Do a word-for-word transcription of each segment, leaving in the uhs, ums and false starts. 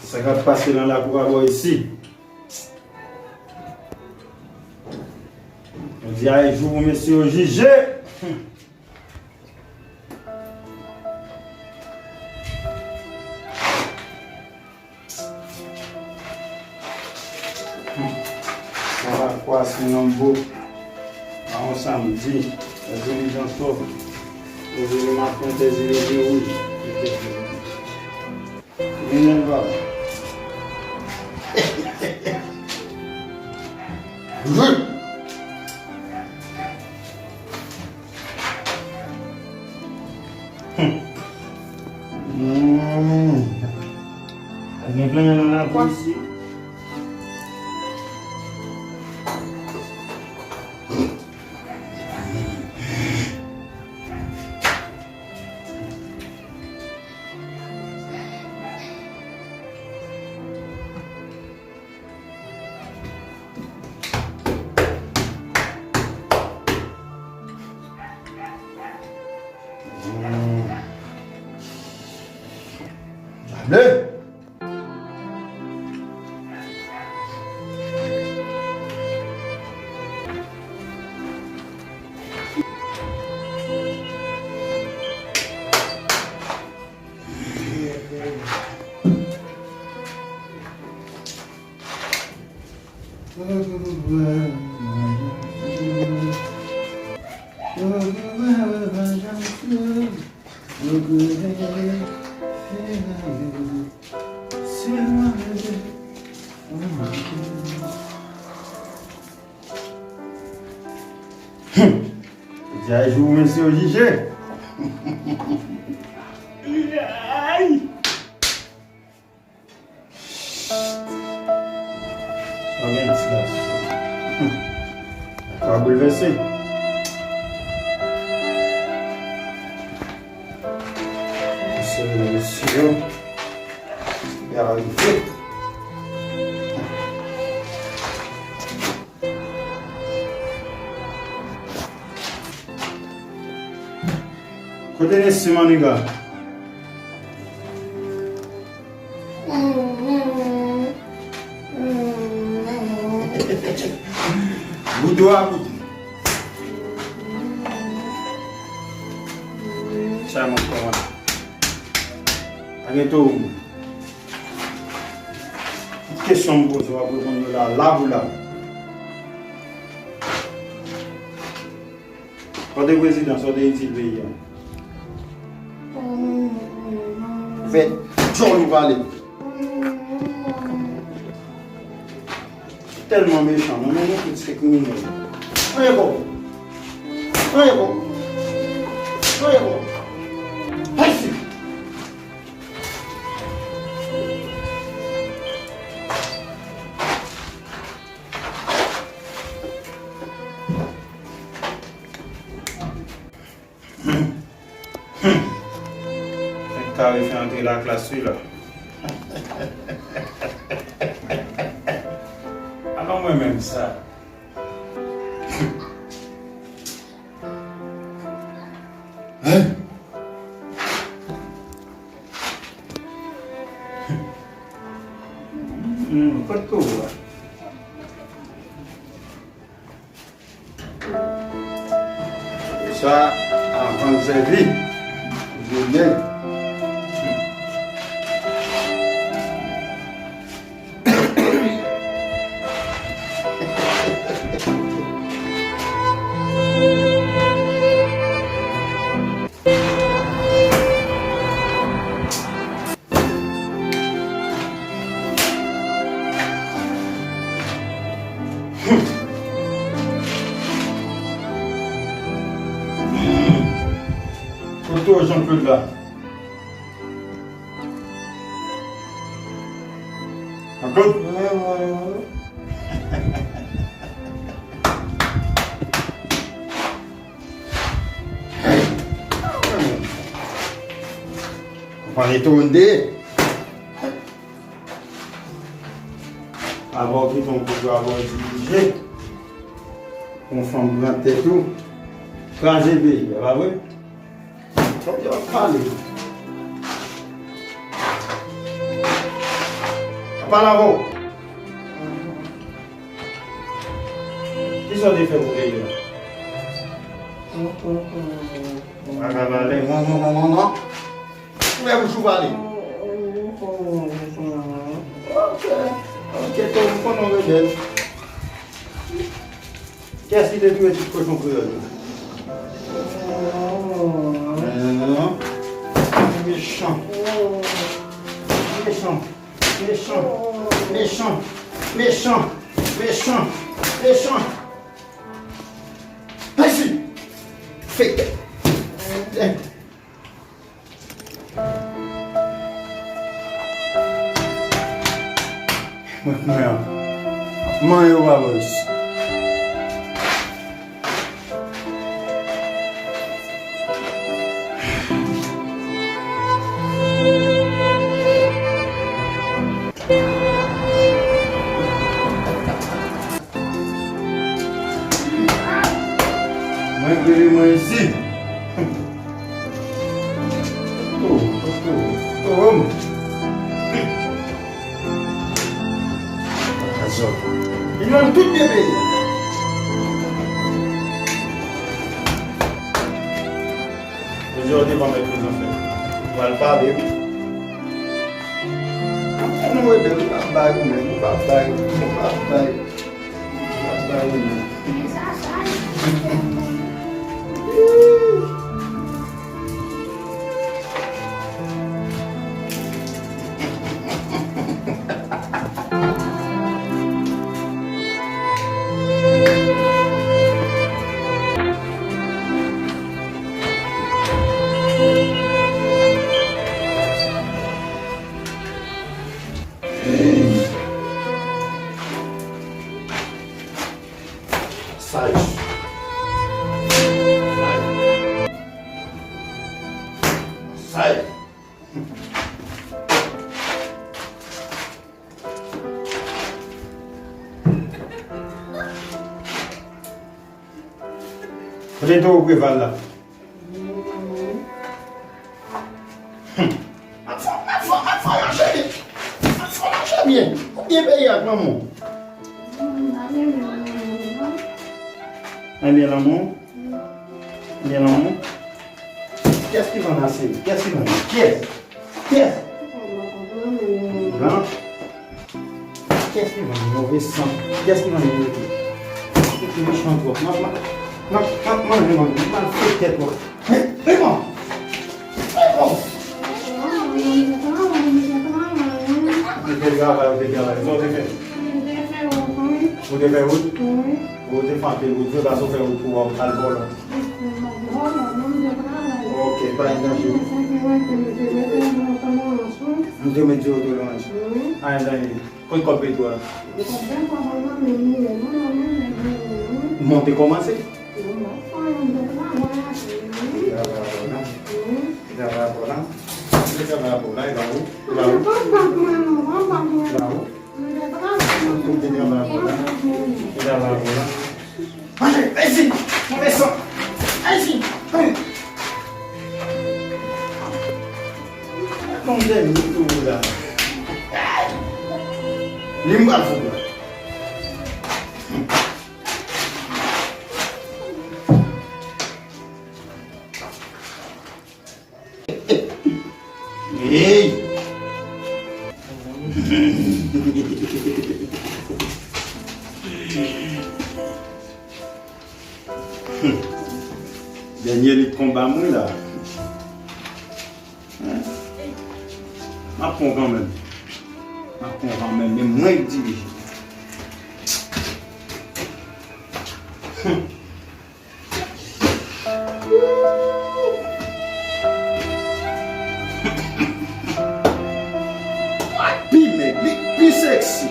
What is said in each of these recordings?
Sa k ap pase nan lakou a bò isi? Jodi a e jou pou mesye yo jije. Sa va kwase nan bo. A yon samdi, tèzili janto, tèzili maten, tèzili vye wouj. Vini baba. Hmm. Gen plenyen nan lakou isi. Hum. Jodi a jou mesye yo jije. Ay! Sa gen ti gason. Hum. Sa boulvèse. Mesye yo, mesye yo. Ya rive. Kote mesye Maniga? Boudo a kote? Sa mwen kòmande. Pa gen toro mwen. Tout kesyon m poze w ap reponn yo la, la pou la. Kote prezidan, sa w te itil peyi a? Fè djòl ou pale. Tèlman mechan, mwen menm tout se kriminèl. Anyen kò. Anyen kò. Anyen kò. Pase. Fèk kare fè antre laklas wi la. Alò mwen menm sa. Hein? Hmm, kot toro a? Sa, avan l sèvi, jounen. Kote w Jean Claude la? Jean Claude? Ou pa etone. Avan w kite yon kote, avan w dirije, yon fanm pran tèt ou, kraze peyi a, pa vre? Bondye ap pale. Ap pale avè w. Kisa w te fè pou peyi a? Ou pa ka pale. Non, non, non, non, non. Ouvè bouch ou pale. Ok, ok, to, m konnen w rebèl. Kiyès ki te touye tout kochon kreyòl yo? Mechan. Mechan. Mechan. Mechan. Mechan. Mechan. Mechan. Mechan. Mèsi. Fake. Mwen, mwen, mwen, yo, Aloys. Mwen rele mwen isit. Oh, oh, oh, oh. Li vann tout byen peyi. Jodi a, ou te pa mèt prezan fè. Ou al pale, wi. Ou konnen w rebèl, ou p ap bay ou menm, ou p ap bay, ou p ap bay. Ou p ap bay ou menm. Sa yo. Sa yo. Kote dlo Preval la? Hum. Ap fè, ap fè, ap fè manje byen. Ap fè manje byen. Ou byen peyi ak manman w. Ebyen, lanmou. Ebyen, lanmou. Kiyès ki vann ase? Kiyès ki vann? Kiyès? Kiyès? Blan. Kiyès ki vann move san? Kiyès ki vann move? Ou te mechan twòp. M ap, m ap, m ap manje manmi. M ap fè tèt ou. Men, men, bon. Men, bon. Ou te travay, ou te travay. Sa ou te fè? Ou te fè wout? Ou te fè anpil wout vre, paske ou fè wout pou w al vòlò. Ok, pa gen danje. Nou te met zero tolerans. Pa gen danje. Kote kòb peyi tou a? Monte kòmanse. Li travay avè w la. Li travay avè w la. Li travay avè w la. Li ba ou. Li ba ou. Li ba ou. Li travay avè w la. Li travay avè w la. Manje, mèsi. Manje san. Mèsi. Bon, dènye tou la. Li m pral fout la. Hey! Dènye lit konba m wi la. M ap pran kanmenm. M ap pran kanmenm, men mwen k dirije. Pi mèg, li pi seksi.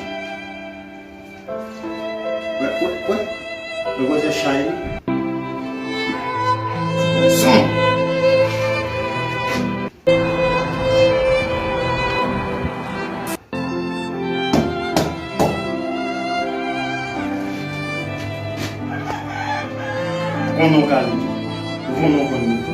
Wè, wè, wè. Wè kote chay li. Son. Konnen w ka lite. Ou konnen w konn lite.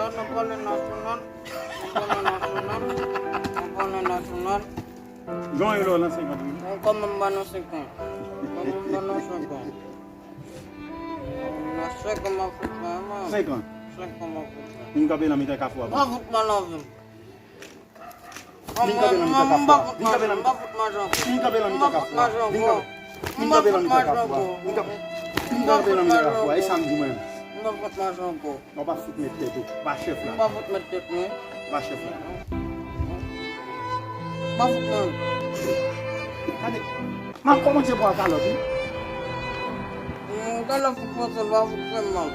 a, n ap pale nasyonal. N ap pale nasyonal. N ap pale nasyonal. Jan yo lò nan senkant wi. Bon, kòman m ba nou senkant? Kòman m ba nou senkant? Nan senkant m ap fout mwen, man. Senkant. Senkant m ap fout mwen. Moun kanpe nan mitan kafou a. Mwen fout mwen nan vi m. Vin kanpe nan mitan kafou a. Vin kanpe nan mitan. Vin kanpe nan mitan kafou a. Vin kanpe. Vin kanpe nan mitan kafou a. Vin kanpe. Vin kanpe nan mitan kafou a. E sa m di mwen. M pa pot mache ankò. Non, pa fout met tèt ou. Pa chèf la. M pa pot met tèt mwen. Pa chèf la. M pa pot mwen. Gade. M ap kòmanse pran kalòt, wi. Kalòt fout pran sèl, pa fout fè m mal.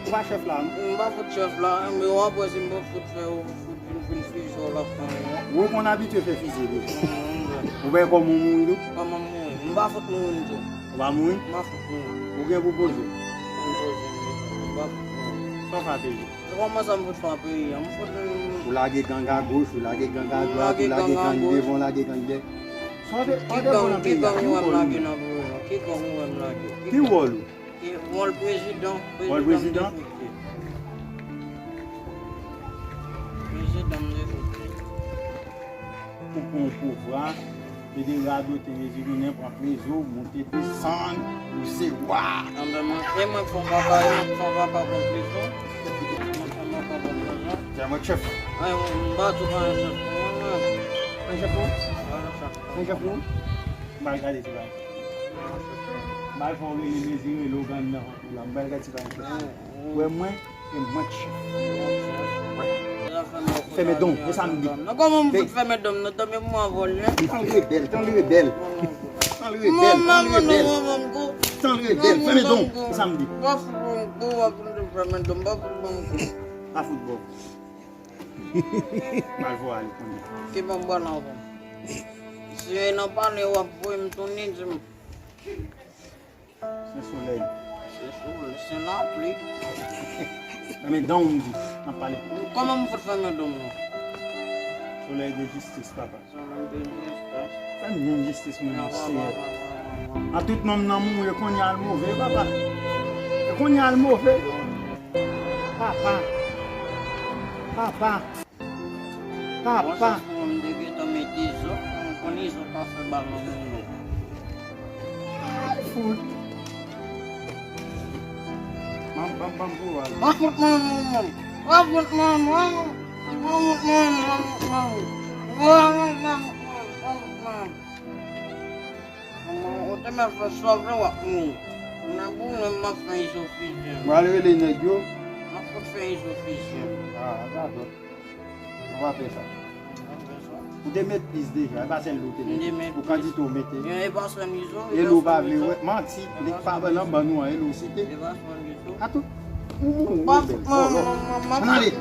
Ou pa chèf la, non? M pa fout chèf la, men w ap wè si m pa fout fè ou fout vin, vin fize w la fè w. Ou konn abitye fè fize deja. Ou wè kòman w mouri tou? Kòman m mouri? M pa fout mouri m tou. Ou pa mouri? M pa fout mouri. Ou gen pou poze? M poze m deja. M pa fout mouri. Sa w fè a peyi? Kòman sa m fout fè a peyi a? M fout. Ou lage gang a goch, ou lage gang a dwat, ou lage gang devan, ou lage gang dèyè. Sa w te, sa w te bon nan peyi a? Ki gang ou wè m lage nan peyi a? Ki gang ou wè m lage? Ki wòl ou? E, wòl prezidan, prezidan m te fout ye. Prezidan m te fout ye. Ou pran pouvwa, e de radote, revire nenpòt rezo, monte desann, ou se wa. Anben mwen, e mwen fè yon vagabon, fè yon vagabon prizon. Mwen fè yon vagabon prizon. Kè mwen chèf. Ay, mwen, m pa tou pa yon chèf pou mwen, mwen. Yon chèf pou ou? Yon chèf pou ou? M al gade ti bagay. M al fè w rele mezire Logan nan. Ou la, m pral gade ti bagay. Ou wè mwen, e mwen k chèf. Fèmen don, e sa m di. Nan kòman m fout fèmen don m nan, tanmen pou mwen vòlè. Tann rebèl, tann rebèl. Tann rebèl, tann rebèl. Tann rebèl, fèmen don, e sa m di. Pa fout bon, bon, pa fout fèmen don m, pa fout bon. Pa fout bon. M al voye ale kounye a. Ki ban m pral anvan. Si e nan pale w ap voye m tounen, di m. Se solèy. Se solèy, se lapli. Fèmen dan w m di, n ap pale. Kòman m fout fèmen dan m nan? Solèy de jistis, papa. Solèy de jistis. Fè m jwenn jistis mwen, Senyè. An tout nonm nan mouri, e kounye a l move, papa. E kounye a l move. Papa. Papa. Papa. Bon chans pou mwen, m te gentan met Izo. M konn Izo pa fè bal nan moun non. Ay, fout. Ban m, ban m, ban m pou al. Pa fout mwen, mwen, mwen. Pa fout mwen, mwen. Pa fout mwen, mwen, mwen. Pa fout mwen, mwen. Ou te mèt fè sa w vle, w ap mouri. Nan boule m ap fè Izo fize m. M al rele nèg yo. M ap fout fè Izo fize m. Ah, gadò. Ou pa fè sa. M pa fè sa. Ou te met plis deja, e pa sèl li w te mete. M te met plis. Ou kantite w mete. E pa sèl Izo, e lè w pa vle wè, manti, li pa nan ban nou an, e lè w site. E pa sèl Izo. A tout. Ou mouri, ou rebèl. Vòlò. Ann ale.